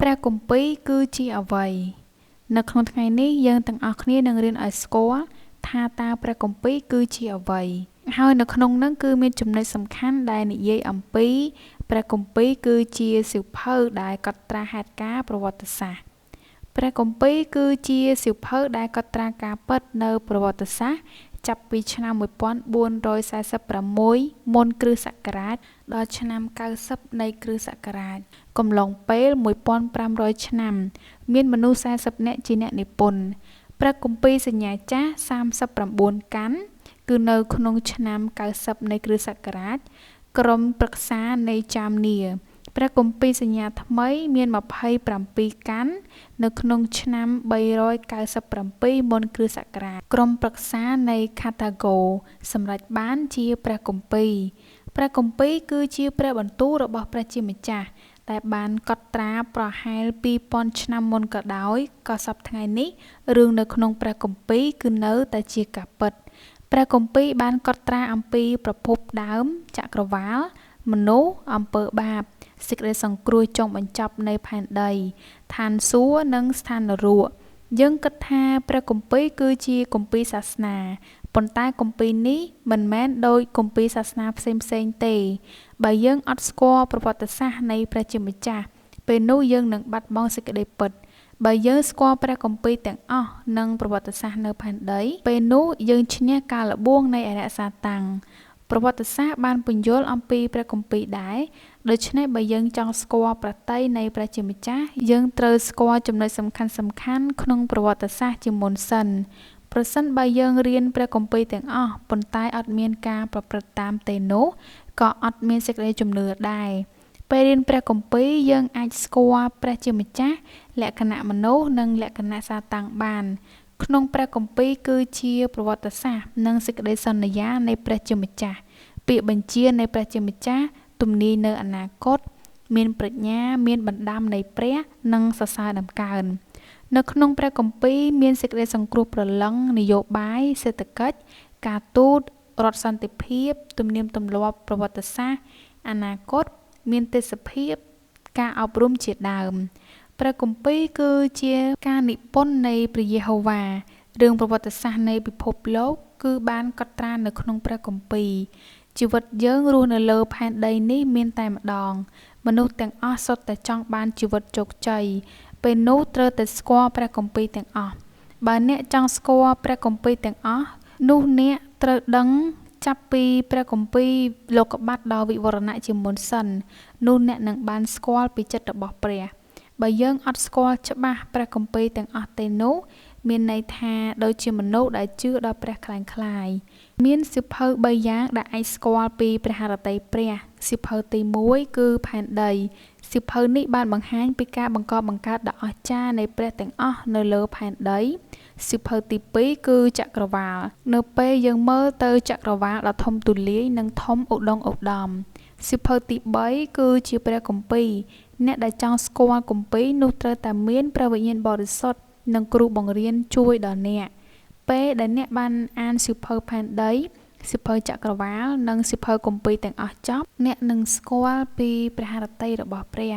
ព្រះគម្ពីរគឺជាអ្វី នៅក្នុងថ្ងៃនេះយើងទាំងអស់គ្នានឹងរៀនឲ្យស្គាល់ថាតើព្រះគម្ពីរគឺជាអ្វី ហើយនៅក្នុងនឹងគឺមានចំណុចសំខាន់ដែលនិយាយអំពីព្រះគម្ពីរគឺជាសៀវភៅដែលកត់ត្រាហេតុការណ៍ប្រវត្តិសាស្ត្រ ព្រះគម្ពីរគឺជាសៀវភៅដែលកត់ត្រាការពិតនៅប្រវត្តិសាស្ត្រចាប់ពីឆ្នាំ1446មុនគ្រិស្តសករាជដល់ឆ្នាំ90នៃគ្រិស្តសករាជកំឡុងពេល1500ឆ្នាំមានមនុស្ស40នាក់ជាអ្នកនិពន្ធព្រះគម្ពីរសញ្ញាចាស់39កាន់គឺនៅក្នុងឆ្នាំ90នៃគ្រិស្តសករាជក្រុមប្រឹក្សានៃចាមនីព្រះគម្ពីរសញ្ញាថ្មីមាន27កាន់នៅក្នុងឆ្នាំ397មុនគ្រិស្តសករាជក្រុមប្រឹក្សានៃខាតាហ្គោសម្រេចបានជាព្រះគម្ពីរព្រះគម្ពីរគឺជាព្រះបន្ទូលរបស់ព្រះជាម្ចាស់ដែលបានកត់ត្រាប្រហែល2000ឆ្នាំមុនក៏ដោយក៏សព្វថ្ងៃនេះរឿងនៅក្នុងព្រះគម្ពីរគឺនៅតែជាការពិតព្រះគម្ពីរបានកត់ត្រាអំពីប្រភពដើមចក្រវាលមនុស្សអំពើបាបសេចក្តីសង្គ្រោះចុងបញ្ចប់នៃផែនដីឋានសួគ៌និងស្ថាននរកយើងគិតថាព្រះគម្ពីរគឺជាគម្ពីរសាសនាប៉ុន្តែគម្ពីរនេះមិនមែនដូចគម្ពីរសាសនាផ្សេងៗទេបើយើងអត់ស្គាល់ប្រវត្តិសាស្ត្រនៃព្រះជាម្ចាស់ពេលនោះយើងនឹងបាត់បង់សេចក្តីពិតបើយើងស្គាល់ព្រះគម្ពីរទាំងអស់និងប្រវត្តិសាស្ត្រនៅផែនដីពេលនោះយើងឈ្នះការល្បួងនៃអរិយសាតាំងប្រវត្តិសាស្ត្របានពន្យល់អំពីព្រះគម្ពីរដែរដូច្នេះបើយើងចង់ស្គាល់ប្រតិយនៃព្រះជាម្ចាស់យើងត្រូវស្គាល់ចំណុចសំខាន់ៗក្នុងប្រវត្តិសាស្ត្រជាមុនសិនប្រសិនបើយើងរៀនព្រះគម្ពីរទាំងអស់ប៉ុន្តែអត់មានការប្រព្រឹត្តតាមទេនោះក៏អត់មានសេចក្តីជំនឿដែរពេលរៀនព្រះគម្ពីរយើងអាចស្គាល់ព្រះជាម្ចាស់លក្ខណៈមនុស្សនិងលក្ខណៈសាតាំងបានក្នុងព្រះគម្ពីរគឺជាប្រវត្តិសាស្ត្រនិងសេចក្តីសន្យានៃព្រះជាម្ចាស់ពាក្យបញ្ជានៃព្រះជាម្ចាស់ទំនាយនៅអនាគតមានប្រាជ្ញាមានបណ្ដាំនៃព្រះនិងសរសើរដំកើងនៅក្នុងព្រះគម្ពីរមានសេចក្តីសង្គ្រោះព្រលឹងនយោបាយសេដ្ឋកិច្ចការទូតរដ្ឋសន្តិភាពទំនៀមទម្លាប់ប្រវត្តិសាស្ត្រអនាគតមានទេសភាពការអប់រំជាដើមព្រះគម្ពីរគឺជាការនិពន្ធនៃព្រះយេហូវ៉ារឿងប្រវត្តិសាស្ត្រនៃពិភពលោកគឺបានកត់ត្រានៅក្នុងព្រះគម្ពីរជីវិតយើងរស់នៅលើផែនដីនេះមានតែម្ដងមនុស្សទាំងអស់សុទ្ធតែចង់បានជីវិតជោគជ័យពេលនោះត្រូវតែស្គាល់ព្រះគម្ពីរទាំងអស់បើអ្នកចង់ស្គាល់ព្រះគម្ពីរទាំងអស់នោះអ្នកត្រូវដឹងចាប់ពីព្រះគម្ពីរលោកុបាតដល់វិវរណៈជាមុនសិននោះអ្នកនឹងបានស្គាល់ពីចិត្តរបស់ព្រះបើយើងអត់ស្គាល់ច្បាស់ព្រះគម្ពីរទាំងអស់ទេនោះមានន័យថាដូចជាមនុស្សដែលជឿដល់ព្រះក្លែងក្លាយមានសៀវភៅ3យ៉ាងដែលអាចស្គាល់ពីព្រះハរតីព្រះសៀវភៅទី1គឺផែនដីសៀវភៅនេះបានបង្ហាញពីការបង្កបង្កើតដ៏អស្ចារ្យនៃព្រះទាំងអស់នៅលើផែនដីសៀវភៅទី2គឺចក្រវាលនៅពេលយើងមើលទៅចក្រវាលដ៏ធំទូលាយនិងធំឧត្តមឧត្តមសៀវភៅទី3គឺជាព្រះគម្ពីរអ្នកដែលចង់ស្គាល់គម្ពីរនោះត្រូវតែមានព្រះវិញ្ញាណបរិសុទ្ធនិងគ្រូបង្រៀនជួយដល់អ្នកពេលដែលអ្នកបានអានសៀវភៅផែនដីសៀវភៅចក្រវាលនិងសៀវភៅគម្ពីរទាំងអស់ចប់អ្នកនឹងស្គាល់ពីព្រះハរតីរបស់ព្រះ